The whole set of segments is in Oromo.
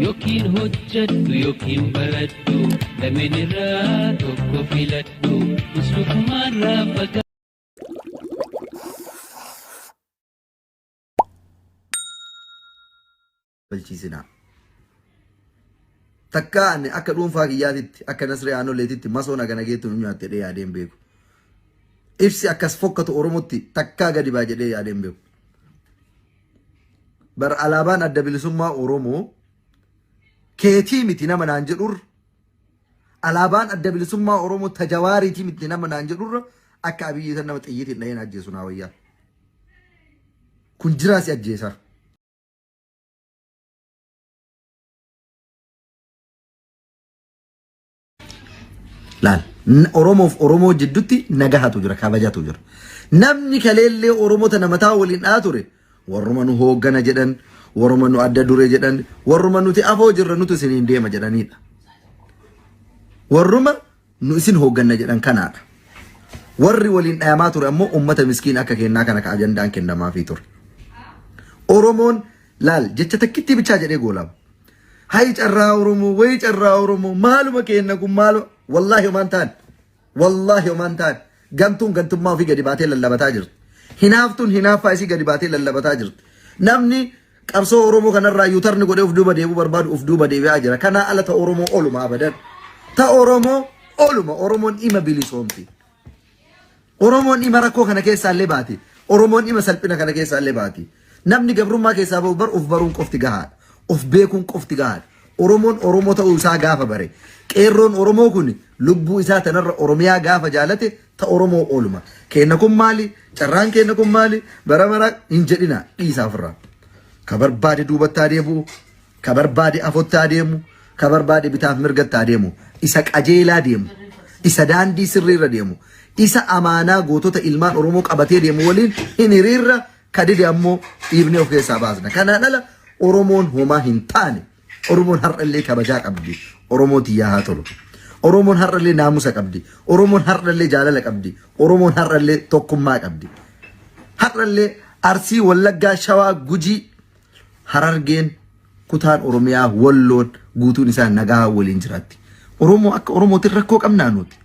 Yookiin hojjadhu yookiin baradhu, lameen irraa tokko filadhu, muslimummaarraa fagaadhu. Balchiisinaa. Takkaa ani akka dhuunfaa kiyyaatitti akka Nasree Aanoleetitti masoon hagana geettu nu nyaatte jedhee yaadee hin beeku. Ibsi akkas fokkatu Oromotti takkaa gadi baa jedhee yaadee hin beeku. Bar alaabaan adda bilisummaa Oromoo keetii miti nama naan jedhurra alaabaan adda bilisummaa Oromoo tajawaariitii miti nama naan jedhurra akka Abiyyi san nama xiyyiitiin dhaheen ajjeesu naa wayyaa. Kun jiraa si ajjeesaa. Laal Oromoof Oromoo jiddutti nagahatu jira kabajatu jira. Namni kaleellee Oromoo tana mataa waliin dha'aa ture warruma nu hooggana jedhan warruma nu adda dure jedhan warruma nuti afoo jirra nutu isiniin deema jedhanidha. Warruma nu isin hoogganna jedhan kanaadha. Warri waliin dhayamaa ture ammoo uummata miskiin akka kennaa kana ka ajandaan kennamaafii ture. Oromoon laal jecha takkittii bichaa jedhee goolaba. Hayi carraa Oromoo, wayi carraa Oromoo, maaluma keenna kun maaluma. Wallaahi homaan ta'an. Wallaahi homaan ta'an. Gantuun gantummaa ofii gadi baatee lallabataa jirti. Hinaaftuun hinaaffaa isii gadi baatee lallabataa jirti. Namni qabsoo Oromoo kanarraa yuutarni godhee of duuba deebi'uu barbaadu of duuba deebi'aa jira. Kanaa ala ta Oromoo oluma abadan. Ta Oromoo oluma. Oromoon ima bilisoomti. Oromoon dhima rakkoo kana keessaa illee baati. Oromoon dhima salphina kana keessaa illee baati. Namni gabrummaa keessaa bahu bar of baruun qofti gahaadha. Of beekuun qofti gahaadha. Oromoon Oromoo ta'uu isaa gaafa bare. Qeerroon Oromoo kun lubbuu isaa tanarra Oromiyaa gaafa jaalate ta Oromoo ooluma. Keenna kun maali? Carraan keenna kun maali? Bara bara hin jedhina dhiisaa ofirraa. Ka barbaade duubatti haa deebi'u. Ka barbaade afotti haa deemu, ka barbaade bitaaf mirgatti haa deemu. Isa qajeelaa deemu, isa daandii sirriirra deemu, isa amaanaa gootota ilmaan Oromoo qabatee deemu waliin hin hiriirra, ka dide ammoo dhiibnee of keessaa baasna. Kanaan ala Oromoon homaa hin taane. Oromoon har'allee kabajaa qabdi. Oromoo tiyyaa haa tolu. Oromoon har'allee naamusa qabdi. Oromoon har'allee jaalala qabdi. Oromoon har'allee tokkummaa qabdi. Har'allee Arsii, Wallaggaa, Shawaa, Gujii, Harargeen, kutaan Oromiyaa, Walloon guutuun isaa nagaa waliin jiraatti. Oromoo akka Oromootiin rakkoo qabnaa nuti.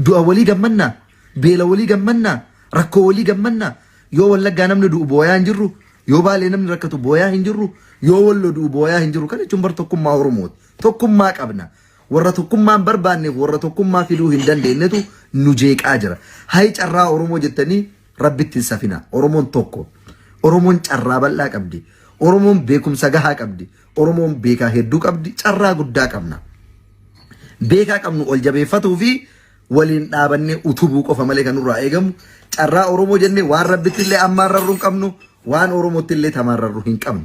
Du'a walii gammannaa, beela walii gammannaa, rakkoo walii gammannaa. Yoo Wallaggaa namni du'u booyaa hin jirru, yoo Baalee namni rakkatu booyaa hin jirru, yoo Walloo du'u booyaa hin jirru. Kana jechuun bar tokkummaa Oromooti. Tokkummaa qabna. Warra tokkummaa hin barbaanneef warra tokkummaa fiduu hin dandeenyetu nu jeeqaa jira. Hayi carraa Oromoo jettanii Rabbitti hin safinaa. Oromoon tokko. Oromoon carraa bal'aa qabdi. Oromoon beekumsa gahaa qabdi. Oromoon beekaa hedduu qabdi. Carraa guddaa qabna. Beekaa qabnu ol jabeeffatuu fi waliin dhaabannee utubuu qofa malee kan nurraa eegamu carraa Oromoo jennee waan Rabbitti illee ammaarrarru hin qabnu waan Oromootti illee tamaarrarru hin qabnu.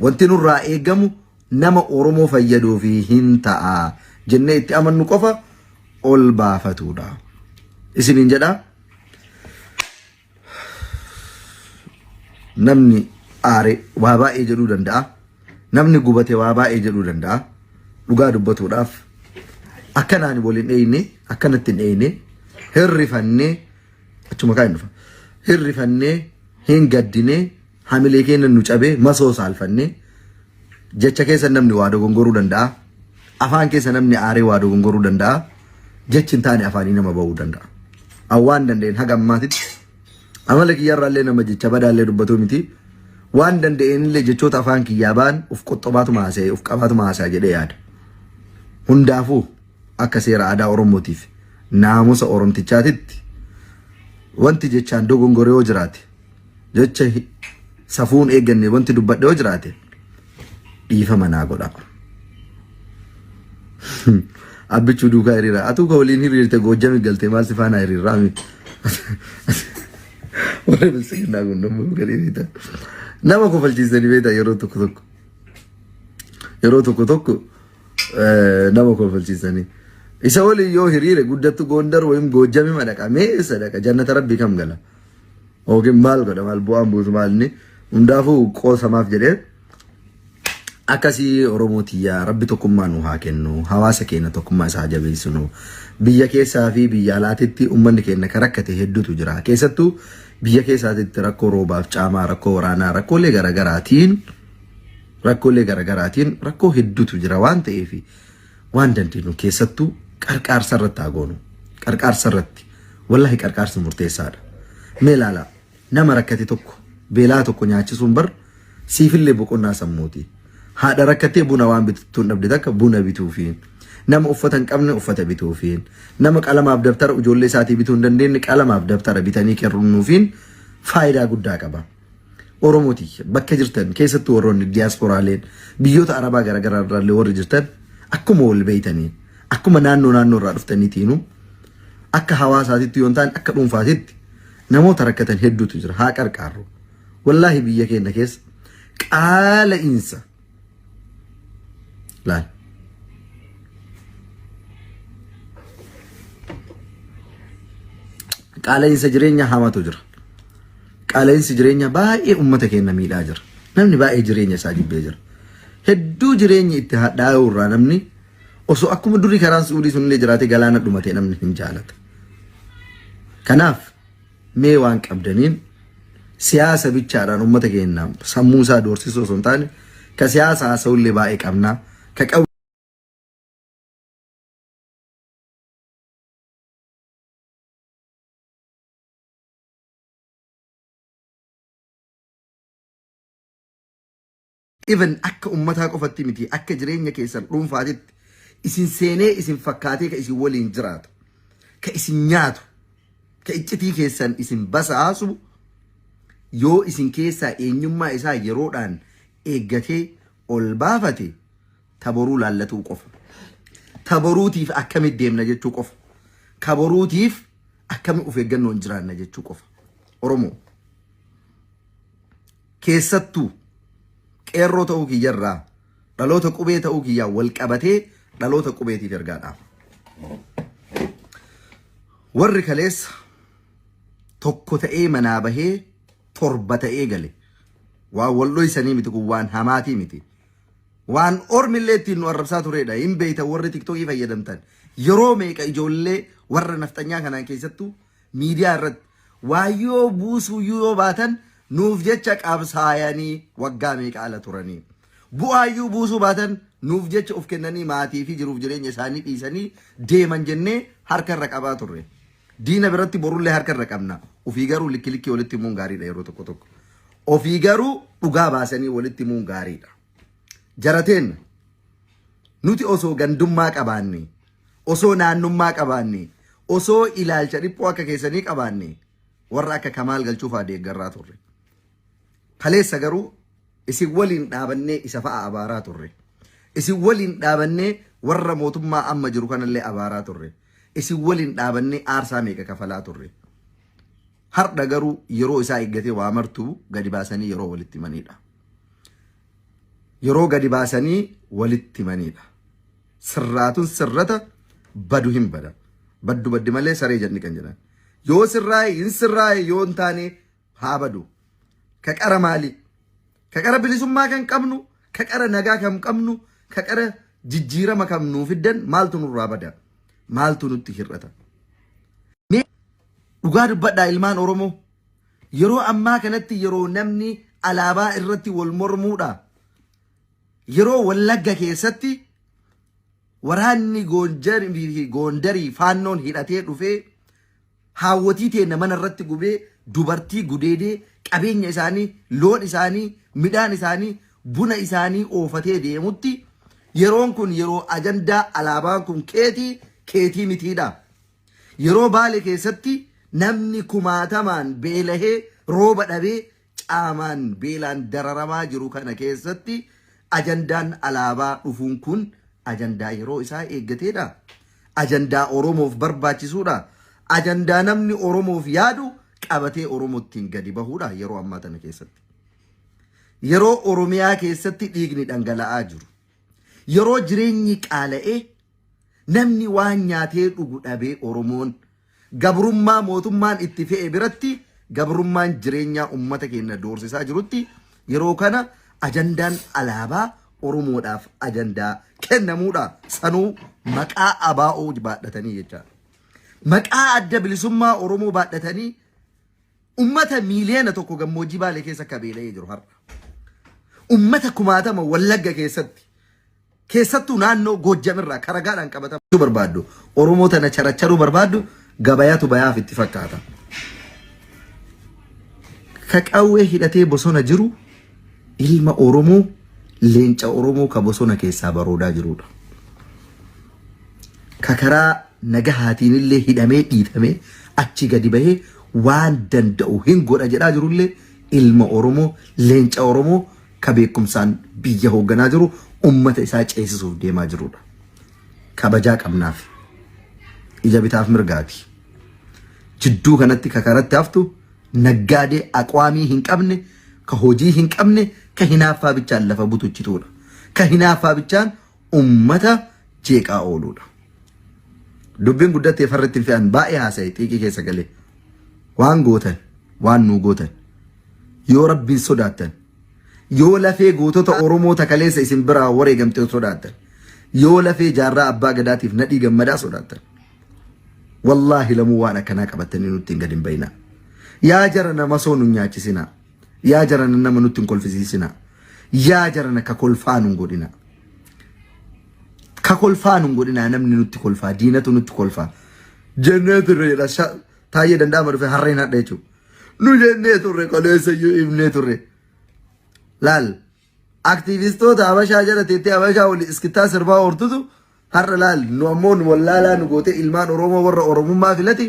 Wanti nurraa eegamu nama Oromoo fayyaduu fi hin ta'a jennee itti amannu qofa ol baafatuudha. Isiniin jedha. Namni aare waa baay'ee jedhuu danda'a. Namni gubate waa baay'ee jedhuu danda'a. Dhugaa dubbatuudhaaf akkanaan waliin dheeyne akkanatti hin dheeyne hirrifannee achuma kaan dhufa. Hirrifannee hin gaddinee Hamilee keenya nu cabee masoo saalfannee jecha keessa namni waa dogongoruu danda'a. Afaan keessa namni aaree waa dogongoruu danda'a. Jechi hin taane afaanii nama ba'uu danda'a. An waan danda'een haga ammaatitti amala kiyyarraallee nama jecha badaallee dubbatuu miti. Waan danda'eenillee jechoota afaan kiyyaa ba'an of qoxxobaatuma haasa'e of qabaatuma haasa'a jedhee yaada. Hundaafuu akka seera aadaa Oromootiif naamusa Oromtichaatitti wanti jechaan dogongore yoo jiraate Jecha safuun eegganne wanti dubbadhe yoo jiraate dhiifama naa godha. Abbichuu duukaa hiriira. Atuu ka waliin hiriirte Goojjami galte maal si faana hiriirraa mi? Warri biltsiginnaa kun nama galii beektaa. Nama kofalchiisanii beektaa yeroo tokko tokko. Yeroo tokko tokko nama kofalchiisanii. Isa waliin yoo hiriire guddattu Goondar wayim Goojjami madhaqa mee eessa dhaqa jannata rabbii kam gala. Yookiin maal godha maal bu'aan buusu maal inni hundaafuu qoosamaaf jedhee akkasii Oromoo tiyyaa rabbi tokkummaa nu haa kennu hawaasa keenya tokkummaa isaa jabeessinu biyya keessaa fi biyya alaatitti uummanni keenya kan rakkate hedduutu jira keessattuu biyya keessaatitti rakkoo roobaaf caamaa rakkoo waraanaa rakkoolee garaagaraatiin Rakkoolee garaagaraatiin rakkoo hedduutu jira waan ta'eef waan dandeenyu keessattuu qarqaarsa irratti haa goonu. Qarqaarsa irratti wallahi qarqaarsi murteessaadha. Mee ilaalaa nama rakkate tokko beelaa tokko nyaachisuun bar siifillee boqonnaa sammuuti. Haadha rakkattee buna waan bittuun dhabde takka buna bituufiin nama uffata hin qabne uffata bituufiin nama qalamaaf dabtara ijoollee isaatii bituu hin dandeenye qalamaaf dabtara bitanii kennuufiin faayidaa guddaa qaba. Oromooti bakka jirtan keessattuu warroonni diiyaasporaaleen biyyoota Arabaa garaagaraa irraallee warri jirtan akkuma wal beeytaniin akkuma naannoo naannoo irraa dhuftaniitiinuu akka hawaasaatitti yoo hin taane akka dhuunfaatitti namoota rakkatan hedduutu jira haa qarqaarru. Wallaahi biyya keenya keessa qaala'iinsa laal. Qaala'iinsa jireenyaa hamaatu jira. Qaala'insi jireenyaa baay'ee uummata keenya miidhaa jira. Namni baay'ee jireenya isaa jibbee jira. Hedduu jireenyi itti hadhaa'uu irraa namni osoo akkuma durii karaan Suudii sunillee jiraatee galaana dhumatee namni hin jaalata. Kanaaf mee waan qabdaniin siyaasa bichaadhaan uummata keenya sammuu isaa doorsisuu osoo hin taane ka siyaasa haasa'ullee baay'ee qabnaa ka Even akka ummataa qofatti miti akka jireenya keessan dhuunfaatitti isin seenee isin fakkaatee ka isin waliin jiraatu ka isin nyaatu ka iccitii keessan isin basaasu yoo isin keessaa eenyummaa isaa yeroodhaan eeggatee ol baafate taboruu laallatuu qofa. Taboruutiif akkamitti deemna jechuu qofa. Kaboruutiif akkami of eeggannoon jiraanna jechuu qofa. Oromoo keessattuu qeerroo ta'uu kiyyarraa dhaloota qubee ta'uu kiyyaa wal qabatee dhaloota qubeetiif ergaa dhaama. Warri kaleessa tokko ta'ee manaa bahee torba ta'ee gale. Waan wal dhoysanii miti kun waan hamaatii miti. Waan ormillee ittiin nu arrabsaa turedha. Hin beeytan warri tiktookii fayyadamtan. Yeroo meeqa ijoollee warra nafxanyaa kanaan keessattuu miidiyaa irratti waayyoo buusuuyyuu yoo baatan nuuf jecha qabsaayanii waggaa meeqa ala turanii. Bu'aayyuu buusuu baatan nuuf jecha of kennanii maatii fi jiruuf jireenya isaanii dhiisanii deeman jennee harka irra qabaa turre. Diina biratti borullee harka irra qabna. Ofii garuu likki likkii walitti himuun gaariidha yeroo tokko tokko. Ofii garuu dhugaa baasanii walitti himuun gaariidha. Jarateen nuti osoo gandummaa qabaanne, osoo naannummaa qabaanne, osoo ilaalcha dhiphoo akka keessanii qabaanne warra akka Kamaal Galchuufaa deeggarraa turre. Kaleessa garuu isin waliin dhaabannee isa fa'a abaaraa turre. Isin waliin dhaabannee warra mootummaa amma jiru kanallee abaaraa turre. Isin waliin dhaabannee aarsaa meeqa kafalaa turre. Har'a garuu yeroo isaa eeggatee waa martuu gadi baasanii yeroo walitti himanidha. Yeroo gadi baasanii walitti himanidha. Sirraatun sirrata badu hin bada. Baddu baddi malee saree jedhni kan jedhan. Yoo sirraa'e hin sirraa'e yoo hin taane haa badu. Ka qara maali? Ka qara bilisummaa kan qabnu, ka qara nagaa kan qabnu, ka qara jijjiirama kan nuu fiddan maaltu nurraa bada? Maaltu nutti hir'ata? Mee dhugaa dubbadhaa ilmaan Oromoo. Yeroo ammaa kanatti yeroo namni alaabaa irratti wal mormuudha. Yeroo Wallagga keessatti waraanni Goondarii faannoon hidhatee dhufee haawwotii teenna mana irratti gubee dubartii gudeedee qabeenya isaanii loon isaanii midhaan isaanii buna isaanii oofatee deemutti yeroon kun yeroo ajandaa alaabaan kun keetii keetii mitiidha. Yeroo Baale keessatti namni kumaatamaan beelahee rooba dhabee caamaan beelaan dararamaa jiru kana keessatti ajandaan alaabaa dhufuun kun ajandaa yeroo isaa eeggateedha. Ajandaa Oromoof barbaachisuudha. Ajandaa namni Oromoof yaadu qabatee Oromottiin gadi bahuudha yeroo ammaa tana keessatti. Yeroo Oromiyaa keessatti dhiigni dhangala'aa jiru. Yeroo jireenyi qaala'ee namni waan nyaatee dhugu dhabee Oromoon gabrummaa mootummaan itti fe'e biratti gabrummaan jireenyaa uummata keenya doorsisaa jirutti yeroo kana ajandaan alaabaa Oromoodhaaf ajandaa kennamuudha. Sanuu maqaa ABO baadhatanii jechaadha. Maqaa adda bilisummaa Oromoo baadhatanii uummata miiliyoona tokko gammoojjii Baalee keessa akka beela'ee jiru har'a. Ummata kumaatama Wallagga keessatti keessattuu naannoo Goojjamirraa karagaadhaan qabatamuu barbaaddu Oromoo tana characharuu barbaaddu gabayaatu bayaaf itti fakkaata. Ka qawwee hidhatee bosona jiru ilma Oromoo leenca Oromoo ka bosona keessaa baroodaa jirudha. Ka karaa nagahaatiin illee hidhamee dhiitamee achi gadi bahee waan danda'u hin godha jedhaa jirullee ilma Oromoo leenca Oromoo ka beekumsaan biyya hoogganaa jiru ummata isaa ceesisuuf deemaa jirudha. Kabajaa qabnaaf. Ija bitaaf mirgaati. Jidduu kanatti ka karatti haftu naggaadee aqwaamii hin qabne, ka hojii hin qabne, ka hinaaffaa bichaan lafa butuchituudha. Ka hinaaffaa bichaan ummata jeeqaa ooluudha. Dubbiin guddattee farritti hin fe'an baay'ee haasa'e xiiqii keessa galee. Waan gootan, waan nuu gootan. Yoo rabbiin sodaattan, yoo lafee gootota Oromoo takaleessa isin biraa wareegamte sodaattan, yoo lafee jaarraa abbaa gadaatiif nadhii gammadaa sodaattan. Wallaahi lamuu waan akkanaa qabattanii nutti hin gad hin bayinaa. Yaa jara nama soo nu nyaachisinaa. Yaa jarana nama nutti hin kolfisiisinaa. Yaa jarana ka kolfaa nun godhinaa. Ka kolfaa nun godhinaa namni nutti kolfaa diinatu nutti kolfaa. Jennee turre jedha taayyee danda'ama dhufe harreen hadha jechuudha. Nu jennee turre kaleessa iyyuu himnee turre. Laal aktiivistoota Habashaa jala teettee Habashaa waliin iskittaa sirbaa oortutu har'a laal nu ammoo nu wallaalaa nu gootee ilmaan Oromoo warra Oromummaa filate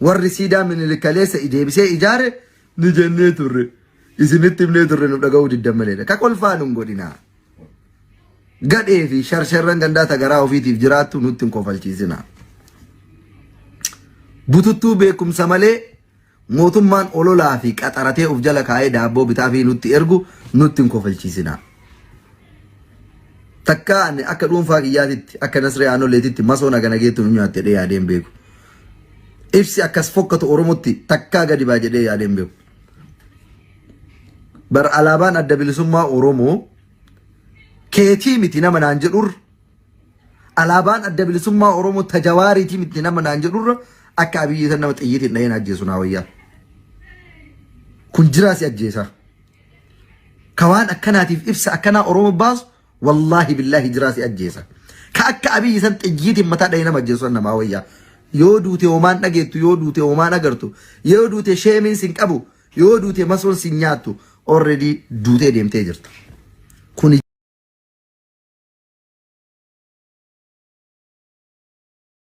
warri siidaa Minilik kaleessa deebisee ijaare nu jennee turre isinitti himnee turre nu dhaga'uu diddan maleedha. Ka kolfaa nun godhinaa. Gadhee fi sharsharran gandaa ta garaa ofiitiif jiraattu nutti hin kofalchiisinaa. Bututtuu beekumsa malee mootummaan ololaa fi qaxaratee of jala kaa'ee daabboo bitaa fi nutti ergu nutti hin kofalchiisinaa. Takkaa ani akka dhuunfaa kiyyaatitti akka Nasree Aanoleetitti masoo naga nageettu nu nyaatte jedhee yaadee hin beeku. Ibsi akkas fokkatu Oromotti takkaa gadi baa jedhee yaadee hin beeku. Bar alaabaan adda bilisummaa Oromoo keetii miti nama naan jedhurra alaabaan adda bilisummaa Oromoo tajawaariitii miti nama naan jedhurra akka Abiyyi san nama xiyyiitiin dhaheen ajjeesu naa wayyaa. Kun jiraa si ajjeesaa. Ka waan akkanaatiif ibsa akkanaa Oromoo baasu wallaahi billaahi jiraa si ajjeesa. Ka akka Abiyyi san xiyyiitiin mataa dhahee nama ajjeesu san namaa wayyaa. Yoo duute homaan dhageettu, yoo duute homaan agartu, yoo duute sheemiin sin qabu, yoo duute masoon sin nyaattu, already duutee deemtee jirta. Kuni